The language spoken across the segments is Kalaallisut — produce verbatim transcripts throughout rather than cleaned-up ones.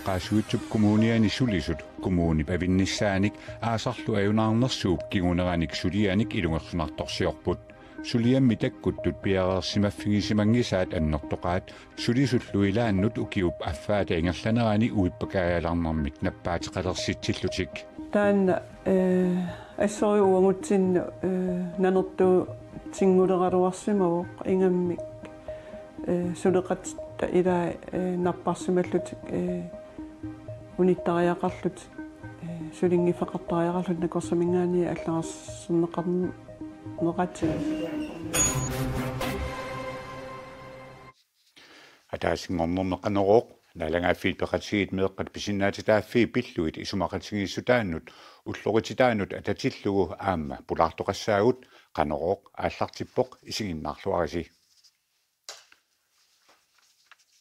Qaasuitsup Kommuniani sulisut kommunip avinnissaanik aasarlu ajunaarnersuup kinguneranik sulianik ilungersunartorsiorput. Suliammi takkuttut piareersimaffigisimanngitsaat annertoqaat sulisullu ilaannut ukiup affaata ingerlanerani uippakaajalarnermik nappaateqalersitsillutik. Taanna, eh, assorujuk uagutsinnut, eh, nanertuutinnguleralluarsimavoq ingammik, eh, suleqatitta ilai, eh, napparsimallutik, eh, unittariaqarlutik, eh, sulinngiffeqartariaqarlutik nakorsaminngaanniit allagarserneqarneqatsigu. Ataasinngornermi Qanorooq, Naalagaaffiit Peqatigiit meeqqat pisinnaatitaaffii pillugit isumaqatigiissutaannut ullorititaannut atatillugu aamma pulaartoqassaagut. Qanorooq aallartippoq, isiginnaarluarisi.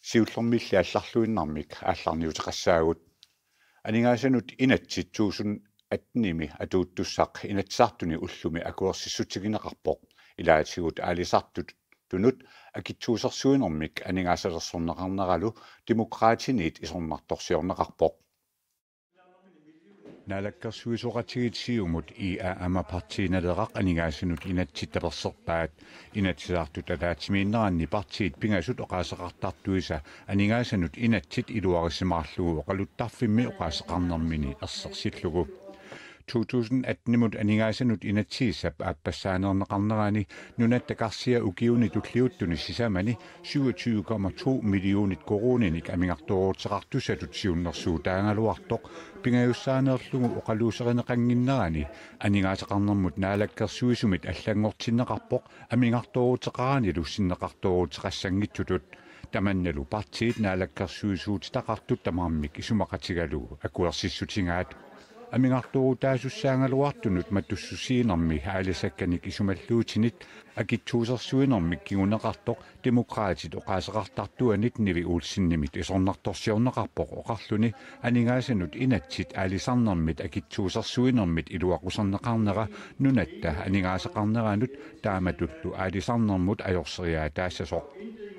Siullermilli allarluinnarmik aallarniuteqassaagut. Aningaasanut inatsit tusind attenimi atuuttussaq Inatsisartuni ullumi akuersissutsigineqarpoq. Ilaatigut aalisartunut akitsuusersuinermik aningaasalersorneqarneralu Demokraatiniit isornartorsiorneqarpoq. Naalakkersuisooqatigiit Siumut I A M-a Partii Naleraq aningaasanut inatsit taperserpaat. Inatsisartut ataatsimiinneranni partiit pingasut oqaaseqartartuisa aningaasanut inatsit iluarisimaarlugu oqaluttarfimmi oqaaseqarnermini ersersillugu. To tusind attenimut aningaasanut inatsisissap aappassaaneerneqarnerani nunatta karsia ukiuni tulliuttuni sisamani syvogtyve komma to millionit koruuninik amigartooruteqartussatut siunnersuutaagaluartoq pingajussaaneerlugu oqaluuserineqannginnerani aningaasaqarnermut naalakkersuisumit allanngortinneqarpoq amigartooruteqaranilu sinneqartooruteqassanngitsutut. Tamannalu partiit naalakkersuisuutitaqartut tamarmik isumaqatigalugu akuersissutigaat. Amigartoorutaasussaagaluartunut matussusiinermi aalisakkanik isumalluutinik akitsuusersuinermik kinguneqartoq Demokraatit oqaaseqartartuanit Nivi Olsenimit isornartorsiorneqarpoq oqarluni aningaasanut inatsit aalisarnermit akitsuusersuinermit iluaquserneqarnera nunatta aningaasaqarneranut taamatullu aalisarnermut ajorseriaataassasoq.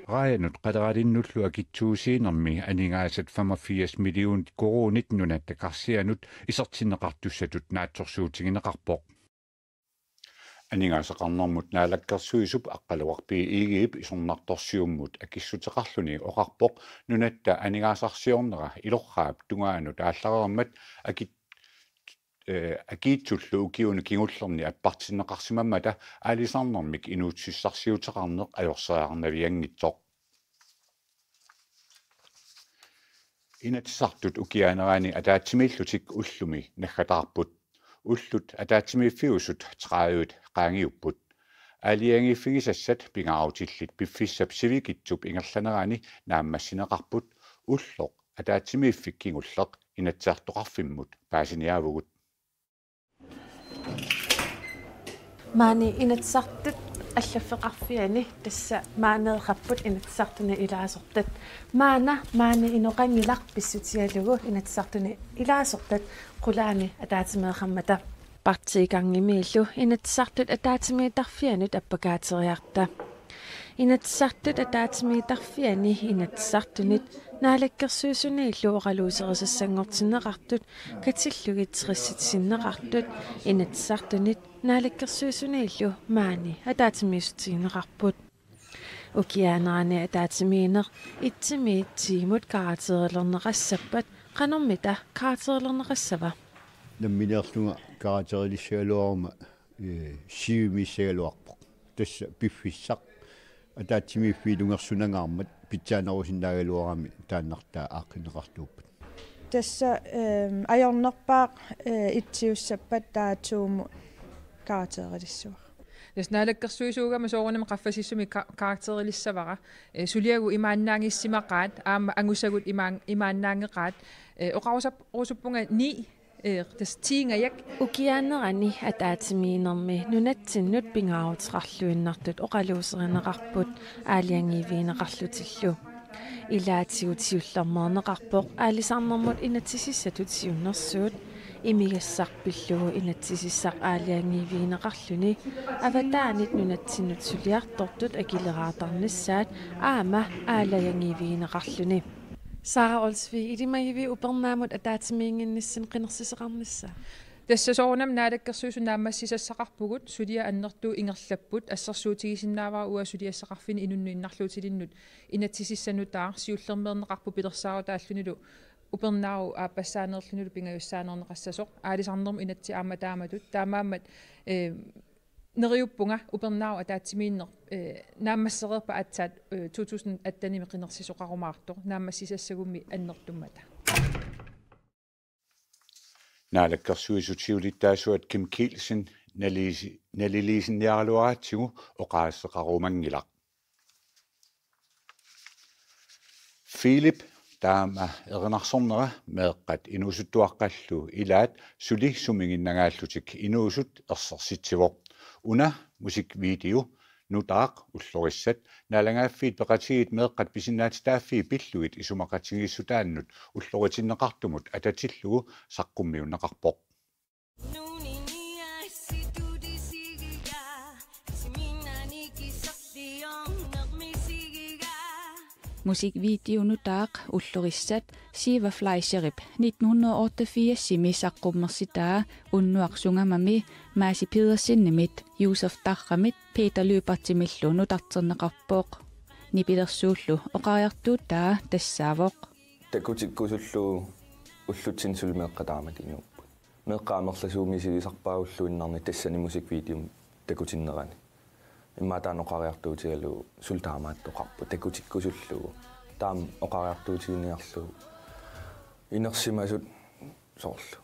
Raajanut qaleralinnullu akitsuusiinermi aningaasat femogfirs millionit koruunit nunatta karsianut isertinneqartussatut naatsorsuutigineqarpoq. Aningaasaqarnermut naalakkersuisup Aqqaluaq B. Egedep isornartorsiummut akissuteqarluni oqarpoq nunatta aningaasarsiornera ilorraap tungaanut aallareermat akit-, eh, akiitsullu ukiuni kingullerni appartinneqarsimammata aalisarnermik inuussutissarsiuteqarneq ajorseriarnavianngitsoq. Inatsisartut ukiaanerani ataatsimiillutik ullumi naggataarput. Ullut ataatsimiiffiusut tredive qaangiupput. Aalajangiiffigisassat pingaarutillit piffissap sivikitsup ingerlanerani naammassineqarput. Ulloq ataatsimiiffik kingulleq Inatsisartoqarfimmut paasiniaavugut. Maani Inatsisartut allaffeqarfiani tassa maaneeqarput Inatsisartuni ilaasortat. Maanna maani inoqanngilaq pissutigalugu Inatsisartuni ilaasortat qulaani ataatsimeeqarmata. Partiit Kanngimiillu Inatsisartut ataatsimiittarfiannut appakaateriarta. Inatsisartut ataatsimiittarfianni Inatsisartunit naalakkersuisuniillu oqaluuserisassanngortinneqartut katillugit tredive sinneqartut Inatsisartunit naalakkersuisuniillu maani ataatsimiissutigineqarput. Ukiaanerani ataatsimiinneq itsimiit tiimut karakterilerneqassappat qanormita karakterilerneqassava? Nammineerlunga karakterilissagaluaruma, eh, siumissagaluarpoq. Tassa piffissaq ataatsimiiffiit ilungersunangaarmat pitsaanerusinnaagaluarami taannartaa aaqqinneqartuuppat. Tassa, ehm, ajornerpaaq, eh, itsiussappat taava tuumut karakterilissavara. Tassa naalakkersuisuugama soorunami qaffasissumi ka-, karakterilissavara. Eh, suliagut imaannaanngissimaqaat, aamma angusagut imaan-, imaannaanngeqaat. Eh, oqarusap-, oqarusuppunga ni, eh, tassa tiingajak. Ukiaanerani ataatsimiinnermi nunatsinnut pingaaruteqarluinnartut oqaluuserineqarput aalajangiivigineqarlutillu. Ilaatigut siullermeerneqarpoq aalisarnermut inatsisissatut siunnersuut. Imigassaq pillugu inatsisissaq aalajangiivigineqarluni avataanit nunatsinnut suliartortut akileraartarnissaat aamma aalajangiivigineqarluni. Sara Olsvig, ilimagiviuk upernaamut ataatsimiinnginnissinni qinersisoqarnissaa? Tassa soorunami Naalakkersuisut naammassisassaqarpugut, suliat annertuut ingerlapput, assersuutigisinnaavara uanga suliassaqarfinni inunnut innarluutilinnut inatsisissaq nutaaq siullermeerneqarpoq pilersaarutaallunilu upernaaq aappassaaneerlunilu pingajussaaneerneqassasoq, aalisarnermut inatsit aamma taamatut, taamaammat, eh, neriuppunga upernaaq ataatsimiinneq, eh, naammassereerpat aatsaat, eh, to tusind attenimi qinersisoqarumaartoq, naammassisassagummi annertummata. Naalakkersuisut siulittaasuat Kim Kielsen naliliisi-, naliliisinniaraluaratsigu oqaaseqarumanngilaq. Philip taama erinarsornera meeqqat inuusuttuaqqallu ilaat suli sumiginnagaallutik inuusut ersersitsivoq. Una musikvideo nutaaq Ullorissat Naalagaaffiit Peqatigiit meeqqat pisinnaatitaaffii pillugit isumaqatigiissutaannut ulloritinneqartumut atatillugu saqqummiunneqarpoq. Musikvideo nutaaq Ullorissat Siva Fleischerip nitten hundrede og otteogfirsimi saqqummersitaa unnuaq sungamami Maasi Pedersenimit, Josef Tarramit Peter Lyberthimillu nutarterneqarpoq. Nipilersuullu oqariartuutaa tassaavoq: Takutikkusullugu ullutsinni suli meeqqat taamatut inuupput. Meeqqat amerlasuut misigisarpaagulluinnarni tassani musikvideomi takutinnerani. Immaqa taanna oqariartuutigalugu suli taamaattoqarpoq, takutikkusullugu. Taama oqariartuutiginiarlugu inersimasut soorlu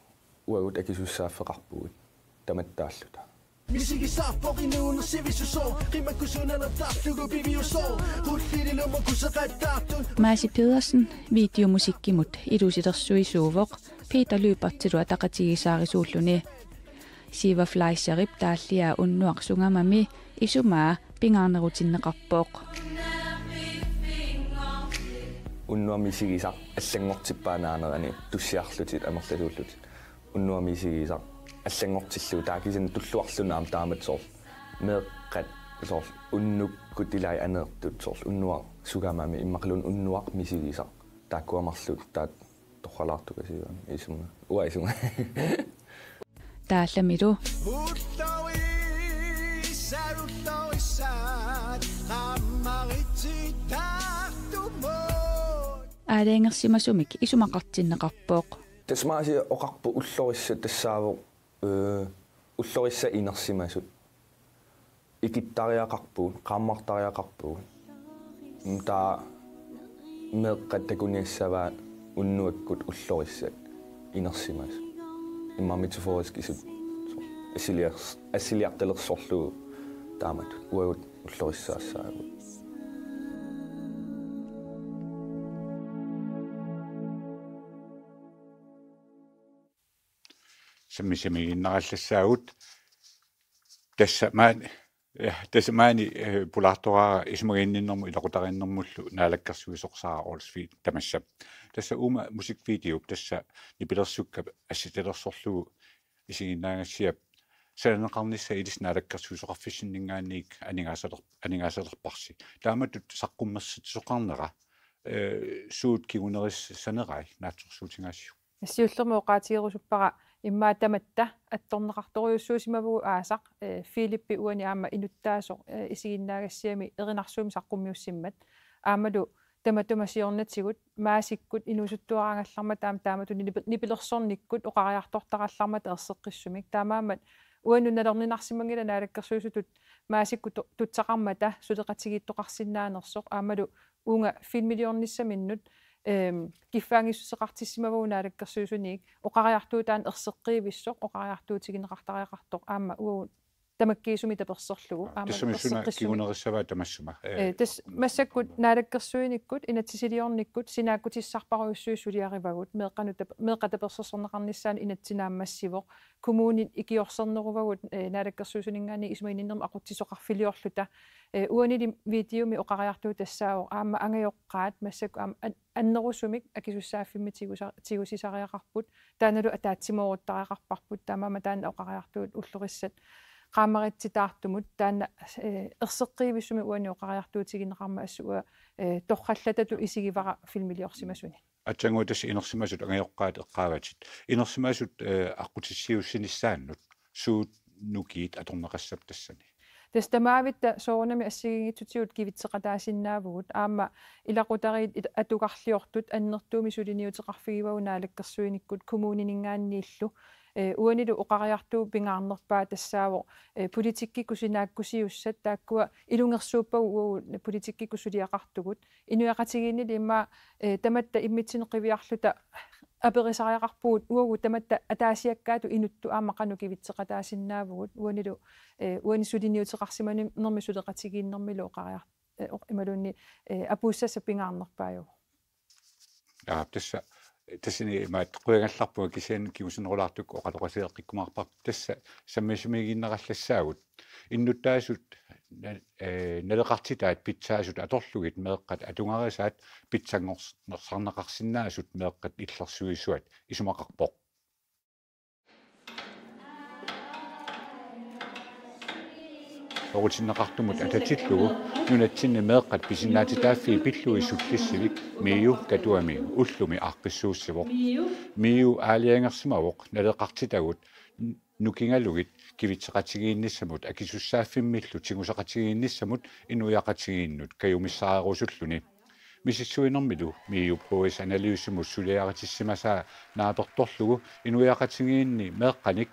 uagut akisussaaffeqarpugut tamattaalluta. Misigisarpoq inuuneq sivissusoq, qimakkusunalertarlugu piviusoq, qullililu makuseqattaartut. Maasi Pedersen videomusikkimut ilusilersuisuuvoq Peter Lyberthilu ataqatigiissaarisuulluni. Siva Fleischerip taalliaa unnuaq sungamami isumaa pingaarnerutinneqarpoq. Unnuaq misigisaq allanngortippaa naanerani tussiarlutit amerlasuullutit. Unnuaq misigisaq allanngortillugu, taava kisianni tulluarluni aamma taamatut soorlu meeqqat soorlu unnukkut ilai aneertut soorlu unnuaq sungamami immaqaluunniit unnuaq misigisaq. Taakkua marluk taava torralaartukasiuaat isuma. Uanga isuma. Taallamilu aalajangersimasumik isumaqartinneqarpoq. Tassa Maasi oqarpoq Ullorissat tassaavoq, eh, Ullorissat inersimasut. Ikittariaqarpugut, qaammartariaqarpugut. Taava meeqqat takuniassavaat unnuakkut Ullorissat inersimasut. Immaqa metaforiskisut assiliars-, assiliartalersorlugu taamatut. Uagut Ullorissaassaagut. Sammisamiiginnarallassaagut. Tassa maani, ja, tassa maani, eh, pulaartoraara isumaginninnermut ilaqutariinnermullu naalakkersuisoq Sara Olsvig tamassa. Tassa uuma musikvideop tassa nipilersukkap assitalersorlugu isiginnaagassiap sananeqarnissaa ilissi naalakkersuisoqarfissinninngaanniit aningaasaler-, aningaasalerparsi. Taamatut saqqummersitsisoqarnera, eh, suut kingunerissanerai naatsorsuutigaasiuk? Siullermik oqaatigerusuppara immaqa tamatta attorneqartorujussuusimavugut aasaq, eh, Philippi uani aamma inuttaasoq, eh, isiginnaagassiami erinarsuummi saqqummiussimmat. Aammalu tamatuma siornatigut Maasikkut inuusuttuaraagallarmata aamma taamatut nipi-, nipilersornikkut oqariartortarallarmata erseqqissumik. Taamaammat uannut nalorninarsimanngilaq naalakkersuisutut Maasikkut tu-, tutsaqarmata suleqatigiittoqarsinnaanersoq aammalu uunga filmiliornissaminnut, ehm, kiffaanngissuseqartissimavugut naalakkersuisuniit oqariartuutaannik erseqqiivissoq, oqariartuutigineqartariaqartoq aamma uagut tamakkiisumik taperserlugu. Aamma tassami suna erseqqissumik kingunerissavaa tamassuma? Eh, eh, tassa massakkut naalakkersuinikkut, inatsisiliornikkut sinaakkutissarparujussuit suliarivagut, meeqqanut tap-, meeqqat tapersersorneqarnissaannut inatsit naammassivoq, kommunit ikiorserneruvagut, eh, naalakkersuisuninngaanniit isumaginninnermut aqutsisoqarfiliorluta. Eh, uanili videomi oqariartuut tassaavoq aamma angajoqqaat massakkut aamma an-, annerusumik akisussaaffimmi tigusa-, tigusisariaqarput, taannalu ataatsimooruttariaqarparput, taamaammat taanna oqariartuut Ullorissat eqqaamaritsitaartumut taanna, eh, erseqqivissumik uani oqariartuutigineqarmat assut uanga, eh, torrallatatut isigivara filmiliorsimasuni. Aatsaannguaq tassa inersimasut angajoqqaat eqqaavatit. Inersimasut, eh, aqqutissiuussinissaannut suut nukiit atorneqassappat tassani? Tassa tamavitta soorunami assigiinngitsutigut kivitseqataasinnaavugut aamma ilaqutariit it-, atugarliortut annertuumik suliniuteqarfigivagut naalakkersuinikkut kommunininngaanniillu. Eh, uanilu oqariartuuvoq pingaarnerpaaq tassaavoq, eh, politikkikkut sinaakkusiussat taakkua ilungersuuppagut uagut politikkikkut suliaqartugut. Inuiaqatigiinnili immaqa, eh, tamatta immitsinnut qiviarluta aperisariaqarpugut uagut tamatta ataasiakkaatut inuttut aamma qanoq kivitseqataasinnaavugut uanilu, eh, uani suliniuteqarsimanermi suleqatigiinnermilu oqariar-, eh, oq-, imaluunniit, eh, apuussassaq pingaarnerpaajuvoq. Aa, tassa, tassani imaattoq qujangallarpunga kisianni kingusinnerulaartukkut oqaloqatigeqqikkumaarparput tassa sammisumiginiaralissaagut. Innuttaasut na-, eh, naleqartitaat pitsaasut atorlugit meeqqat atugarisaat pitsanngors-, -norsarneqarsinnaasut meeqqat illersuisuat isumaqarpoq. Orutinneqartumut atatillugu nunatsinni meeqqat pisinnaatitaaffii pillugit sullissivik MIO Katuami ullumi aaqqissuussivoq. MIO aalajangersimavoq naleqartitagut nukingalugit kivitseqatigiinnissamut akisussaaffimmillu tigusaqatigiinnissamut inuiaqatigiinnut kajumissaarusulluni. Misissuinermilu MIO-p H S Analysemut suliaritissimasaa naapertorlugu inuiaqatigiinni meeqqanik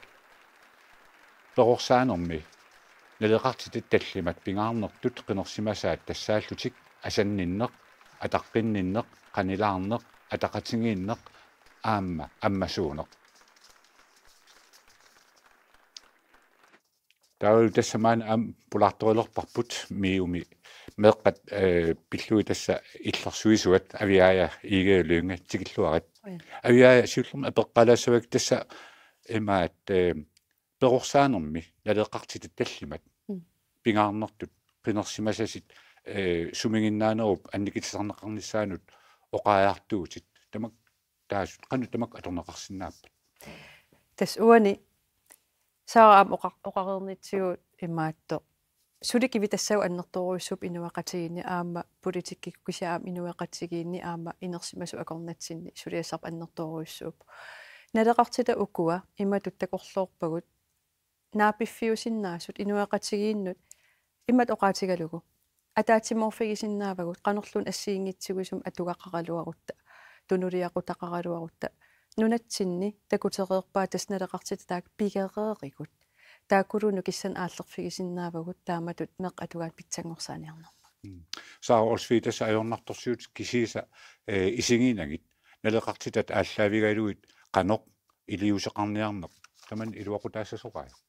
perorsaanermi naleqartitat tallimat pingaarnertut qinersimasaat tassaallutik asanninneq, ataqqinninneq, qanilaarneq, ataqatigiinneq aamma ammasuuneq. Taavalu tassa maani aamma pulaartorilerparput MIO-mi meeqqat, eh, pillugit tassa illersuisuat Aviaja Egede Lynge tikilluarit. Oj. Aviaja siullermik apeqqaalaassavakka tassa imaat, eh, perorsaanermi naleqartitat tallimat. Mm. Pingaarnertut qinersimasasit, eh, sumiginnaanerup annikitsisarneqarnissaanut oqariartuutit. Tamak taasut qanoq tamakku atorneqarsinnaappat? Tassa uani Saara aamma oqa-, oqareernitsigut imaattoq. Suli kivitassavut annertoorujussuupput inuiaqatigiinni aamma politikkikkut kisianni aamma inuiaqatigiinni aamma inersimasut akornatsinni suliassarput annertoorujussuupput. Naleqartitat ukua imatut takorloorpagut naapiffiusinnaasut inuiaqatigiinnut imatut oqaatigalugu ataatsimoorfigisinnaavagut qanorluunniit assigiinngitsuusugut atugaqaraluarutta, tunuliaqutaqaraluarutta, nunatsinni takutereerpaat tassa naleqartitat taakku pigereerigut. Taakkuluunniit nukissanik aallerfigisinnaavagut taamatut meeqqat atugaat pitsanngorsaaniarnermut. Mm. Saara Olsvig, tassa ajornartorsiut kisiisa, eh, isigiinnagit naleqartitat aallaavigalugit qanoq iliuuseqarniarneq tamanna iluaqutaassasoq aajuku?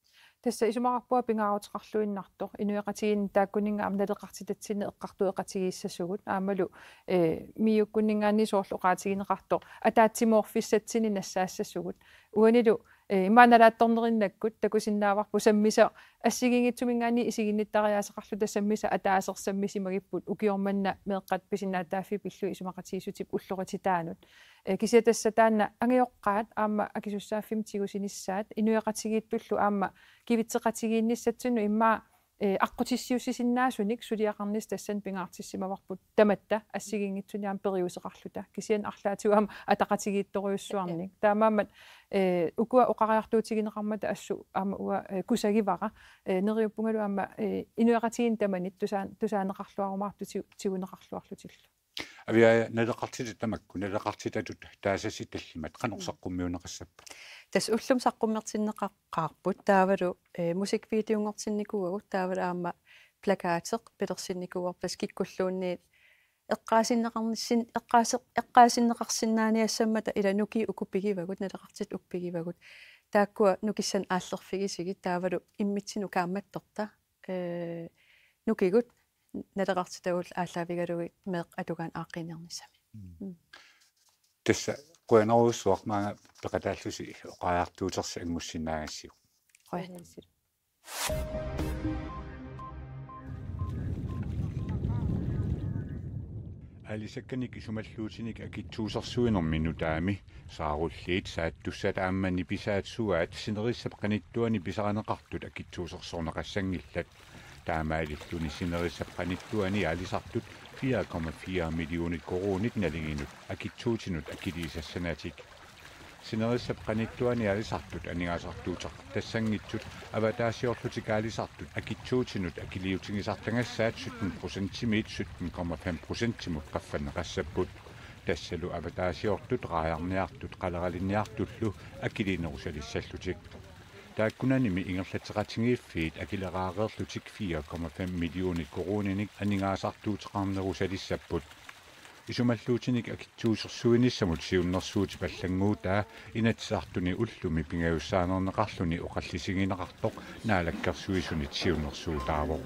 Tassa isumaqarpunga pingaaruteqarluinnartoq inuiaqatigiinni taakkuninnga aamma naleqartitatsinnik eqqartueqatigiissasugut aammalu, eh, MIO-kkunninngaanniit soorlu oqaatigineqartoq ataatsimoorfissatsinnik nassaassasugut. Uanilu, eh, immaqa nalaatsornerinnakkut takusinnaavarput sammisaq assigiinngitsuminngaanniit isiginnittariaaseqarluta sammisaq ataaseq sammisimagipput ukioq manna meeqqat pisinnaatitaaffii pillugit isumaqatigiissutip ullorititaanut. Eh, kisianni tassa taanna angajoqqaat aamma akisussaaffimmik tigusinissaat inuiaqatigiittullu aamma kivitseqatigiinnissatsinnut immaqa, eh, aqqutissiuussisinnaasunik suliaqarnissaq tassani pingaartissimavarput tamatta assigiinngitsunik aamma periuseqarluta. Kisianni arlaatigut aamma ataqatigiittorujussuarnik. Taamaammat, eh, ukua oqariartuutigineqarmata assut aamma uanga, eh, kusagivara. Eh, neriuppungalu aamma, eh, inuiaqatigiinni tamanit tusaan-, tusaaneqarluarumaartut ti-, tiguneqarluarlutillu. Aviaja, naleqartitat tamakku, naleqartitatut taasasi tallimat, qanoq Mm. saqqummiunneqassappat? Tassa ullumi saqqummertinneqaqqaarput, taavalu, eh, musikvideonngortinnikuuagut, taavalu aamma plakateq pilersinnikuuarput, tassa kikkulluunniit eqqaasinneqarnissin-, eqqaase-, eqqaasinneqarsinnaaniassammata ila nukiit uku pigivagut, naleqartitat uku pigivagut. Taakkua nukissanik aallerfigisigit, taavalu immitsinnut kaammattorta, eh, nukigut naleqartitagullu aallaavigalugit meeqqat atugaannik aaqqiiniarnissamik. Mm. Mm. Tassa qujanarujussuaq maanga peqataallusi oqariartuutersi anngussinnaagassiuk. Qujan. Aalisakkanik isumalluutinik akitsuusersuinermi nutaami saarulliit, saattussat aamma nipisaat suaat sinerissap qanittuani pisarineqartut akitsuusersorneqassanngillat. Taamaalilluni sinerissap qanittuani aalisartut fire komma fire millionit koruunit nalinginut akitsuutinut akiliisassanatik. Sinerissap qanittuani aalisartut aningaasartuuteqartassanngitsut avataasiorlutik aalisartut akitsuutinut akiliutigisartagassaat sytten procentimiit sytten komma fem procentimut qaffanneqassapput. Tassalu avataasiortut, raajarniartut qaleralinniartullu akiliinerusalissallutik. Taakkunannimi ingerlatseqatigiiffiit akileraareerlutik fire komma fem millionit koruuninik aningaasartuuteqarnerusalissapput. Isumalluutinik akitsuusersuinissamut siunnersuutip allannguutaa Inatsisartuni ullumi pingajussaaneerneqarluni oqallisigineqartoq Naalakkersuisunit siunnersuutaavoq.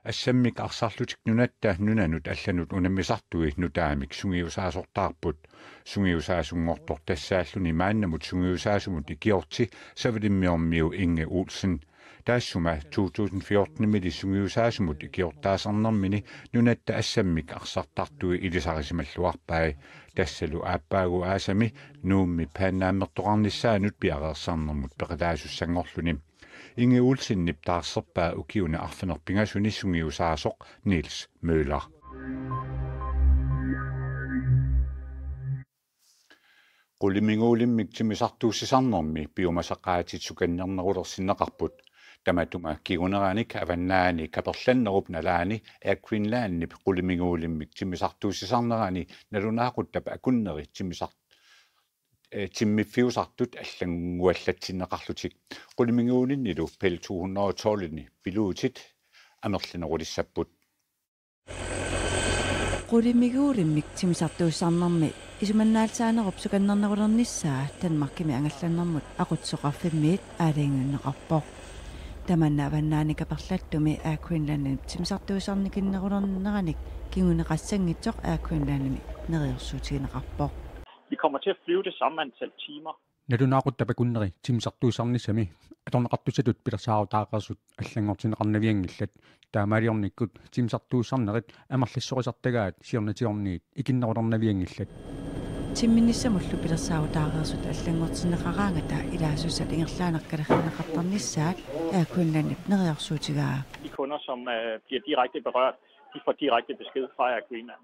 Assammik arsarlutik nunatta nunanut allanut unammisartui nutaamik sungiusaasortaarput. Sungiusaasunngortoq tassaalluni maannamut sungiusaasumut ikiorti Savalimmiormiu Inge Olsen. Taassuma to tusind fjortenimili sungiusaasumut ikiortaasarnermini nunatta assammik arsartartui ilisarisimalluarpai. Tassalu aappaagu aasami Nuummi Pannaammertoqarnissaanut piareersarnermut peqataasussanngorluni. Inge Olsenip taarserpaa ukiuni arfineq-pingasuni sungiusaasoq Niels Møller. Qulimiguulimmik timmisartuussisarnermi piumasaqaatit sukannernerulersinneqarput. Tamatuma kinguneranik Avannaani kaperlannerup nalaani Air Greenlandip qulimiguulimmik timmisartuussisarnerani nalunaaquttap akunneri timmisar-, eh, timmiffiusartut allannguallatsinneqarlutik. Qulimiguulinnilu Bell to hundrede og tolv-ini pilotit amerlanerulissapput. Qulimiguulimmik timmisartuussisarnermi isumannaalisaanerup sukannernerulernissaa Danmarkimi angallannermut aqutsisoqarfimmiit aalajangiunneqarpoq. Tamanna Avannaani kaperlattumi Air Greenlandip timmisartuussisarnikinnerulerneranik kinguneqassanngitsoq Air Greenlandimi neriorsuutigineqarpoq. Vi kommer til at flyve det samme antal timer. Nalunaaquttap akunneri timmisartuussisarnissami atorneqartussatut pilersaarutaareersut allanngortinneqarnavianngillat. Taamaaliornikkut timmisartuussisarnerit amerlassorisartagaat siornatigoorniit ikinnerulernavianngillat. Timminissamullu pilersaarutaareersut allanngortinneqaraangata ilaasussat ingerlaannaq kalerrinneqartarnissaat Air Greenlandip neriorsuutigaa. De kunder, som, øh, bliver direkte berørt, de får direkte besked fra Air Greenland.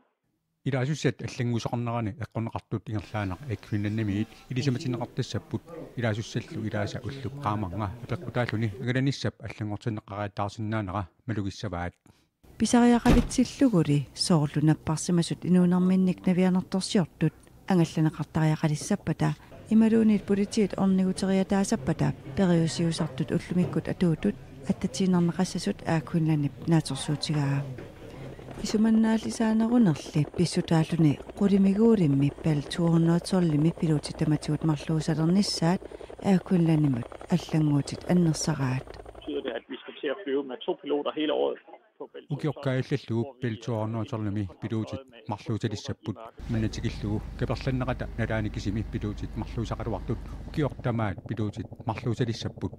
Ilaasussat allannguisoqarnerani eqqorneqartut ingerlaannaq Air Greenlandimiit ilisimatinneqartassapput. Ilaasussallu ilaasa ullup qaammarnga apeqqutaalluni angalanissap allanngortinneqariataarsinnaanera malugissavaat. Pisariaqalitsilluguli soorlu napparsimasut inuunerminnik navianartorsiortut angallaneqartariaqalissappata imaluunniit politiit orniguteriataasappata periusiusartut ullumikkut atuuttut attatiinnarneqassasut Air Greenlandip naatsorsuutigaa. Isumannaalisaanerunerli pissutaalluni qulimiguulimmi Bell to hundrede og tolv-imi pilotit tamatigut marluusalernissaat Air Greenlandimut allannguutit annersaraat. Betyder det, at vi skal til at flyve med to piloter hele året på Bell to hundrede og tolv? Ukioq kaajallallugu Bell to hundrede og tolv-imi pilotit marluusalissapput. Manna tikillugu kaperlannerata nalaani kisimi pilotit marluusaqaluartut ukioq tamaat pilotit marluusalissapput.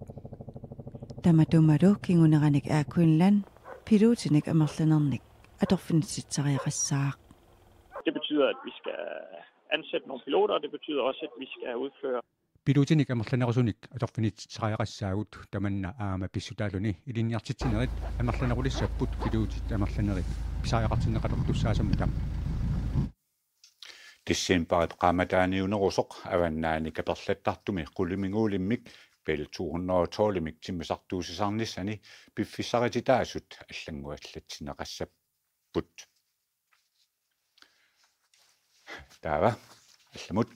Tamatumalu kinguneranik Air Greenland pilotinik amerlanernik atorfinitsitsisariaqassaaq. Det betyder, at vi skal ansætte nogle piloter, og det betyder også, at vi skal udføre. Pilotinik amerlanerusunik atorfinitsitsisariaqassaagut. Tamanna aamma pissutaalluni ilinniartitsinerit amerlanerulissapput pilotit amerlanerit pisariaqartinneqalertussaasammata. Decembarip qaammataaniunerusoq Avannaani kaperlattartumi qulimiguulimmik Bell to hundrede og tolv-imik timmisartuussisarnissani piffissarititaasut allannguallatsinneqassapput. Taava allamut.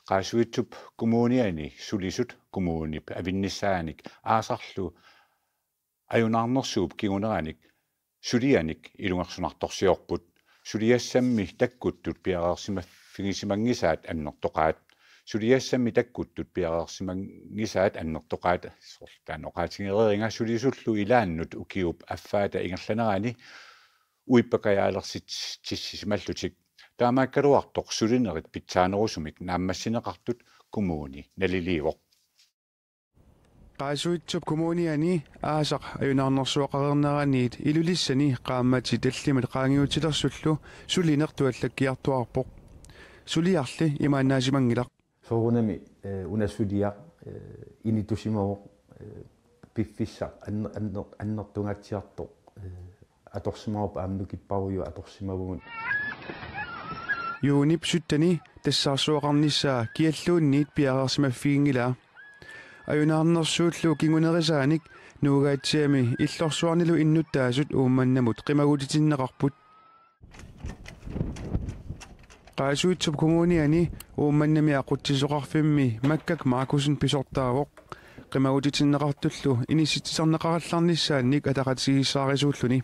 Qaasuitsup Kommuniani sulisut kommunip avinnissaanik aasarlu ajunaarnersuup kinguneranik sulianik ilungersunartorsiorput. Suliassammi takkuttut piareersimaffigisimanngisaat annertoqaat. Suliassammi takkuttut piareersimanngisaat annertoqaat. Soorlu taanna oqaatigereeringa sulisullu ilaannut ukiup affaata ingerlanerani uippakajaalersitsisimallutik. Taamaakkaluartoq sulinerit pitsaanerusumik naammassineqartut kommuni naliliivoq. Qaasuitsup Kommuniani aasaq ajunaarnersuaqareerneraniit Ilulissani qaammatit tallimat qaangiutilersullu sulineq tuallakkiartuaarpoq. Suliarli imaannaassimanngilaq. Soorunami, eh, una suliaq, eh, initusimavoq, eh, piffissaq anner-, anner-, annertungaatsiartoq, eh, atorsimavarput aamma nukipparujuit atorsimavugut. Juunip syttende tassaarsuaqarnissaa kialluunniit piareersimaffiginngilaa. Ajunaarnersuullu kingunerisaanik Nuugaatsiami illorsuarnilu innuttaasut Uummannamut qimagutitinneqarput. Qaasuitsup Kommuniani Uummannami aqutsisoqarfimmi Makkak Markussen pisortaavoq. Qimagutitinneqartullu inissitsisarneqarallarnissaannik ataqatigiissaarisuulluni.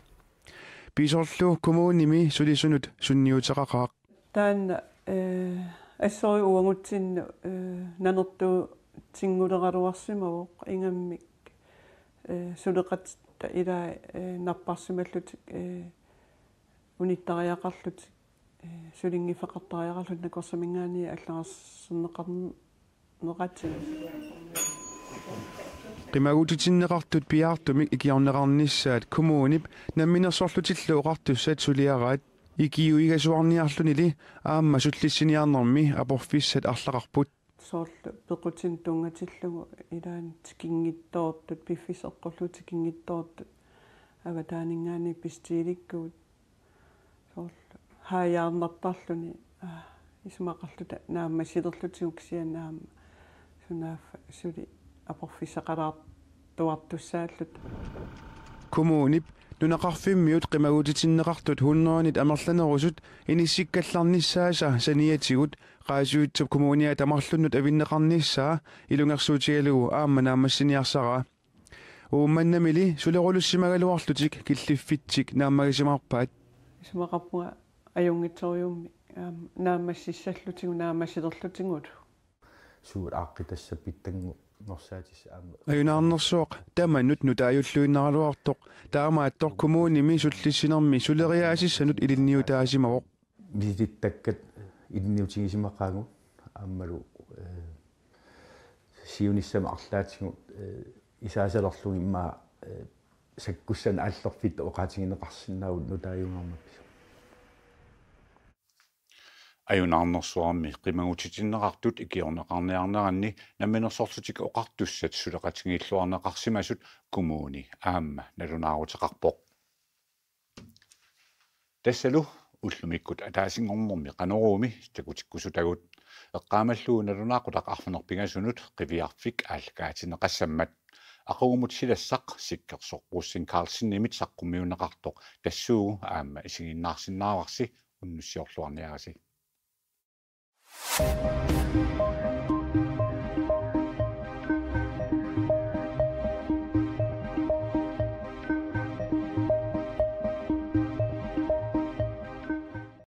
Pisorlu kommunimi sulisunut sunniuteqaqaaq. Taanna, eh, assorujuk uagutsinnut, eh, nanertuutinnguleraleraluarsimavoq ingammik, eh, suleqatitta ilaat, eh, napparsimallutik, eh, unittariaqarlutik, eh, sulinngiffeqartariaqarlutik nakorsaminngaanniit allagarserneqarn-, neqatigut. Qimagutitinneqartut piaartumik ikiorneqarnissaat kommunip Namminersorlutillu Oqartussat suliaraat ikiuigasuarniarlunili aamma sullissiniarnermi aporfissat arlaqarput. Soorlu pequtinik tunngatillugu ilaanni tikinngitsoortut, piffissaq eqqorlugu tikinngitsoortut avataaninngaanniit bestilikkugut. Soorlu haajaarnartarluni, aa, isumaqarluta naammassilerlutigu kisianni aamma sunaaffa suli aporfissaqalaartuartussaalluta. Kommunip nunaqarfimmiut qimagutitinneqartut hundredenit amerlanerusut inissikkallarnissaasa saniatigut Qaasuitsup Kommuniata marlunnut avinneqarnissaa ilungersuutigalugu aamma naammassiniarsaraa. Uummannamili sulerulussimagaluarlutik killiffitsik naammagisimaarpaat. Isumaqarpunga ajunngitsorujummik, aamma, naammassissallutigu, naammassilerlutigulu. Suut aaqqitassat pitsanngorsaatissat aamma. Ajunaarnersuaq tamanut nutaajulluinnaraluartoq, taamaattoq kommunimi sullissinermi suleriaasissanut ilinniutaasimavoq. Misilittakkat ilinniutigisimaqaagut aammalu, eh, siunissami arlaatigut, eh, isaasalerlugu immaqa, eh, sakkussanik aallerfittut oqaatigineqarsinnaavugut nutaajunnarmappisoq. Ajunaarnersuarmi qimagutitinneqartut ikiorneqarniarneranni Namminersorlutik Oqartussat suleqatigiilluarneqarsimasut kommuni aamma nalunaaruteqarpoq. Tassalu ullumikkut ataasinngornermi Qanoruumi takutikkusutagut. Eqqaamallugu nalunaaqutaq arfineq-pingasunut qiviarfik aallakaatinneqassammat. Aqagumut silassaq Sikkersoq Rosing Carlsenimit saqqummiunneqartoq tassuugu aamma isiginnaarsinnaavarsi, unnussiorluarniarisi.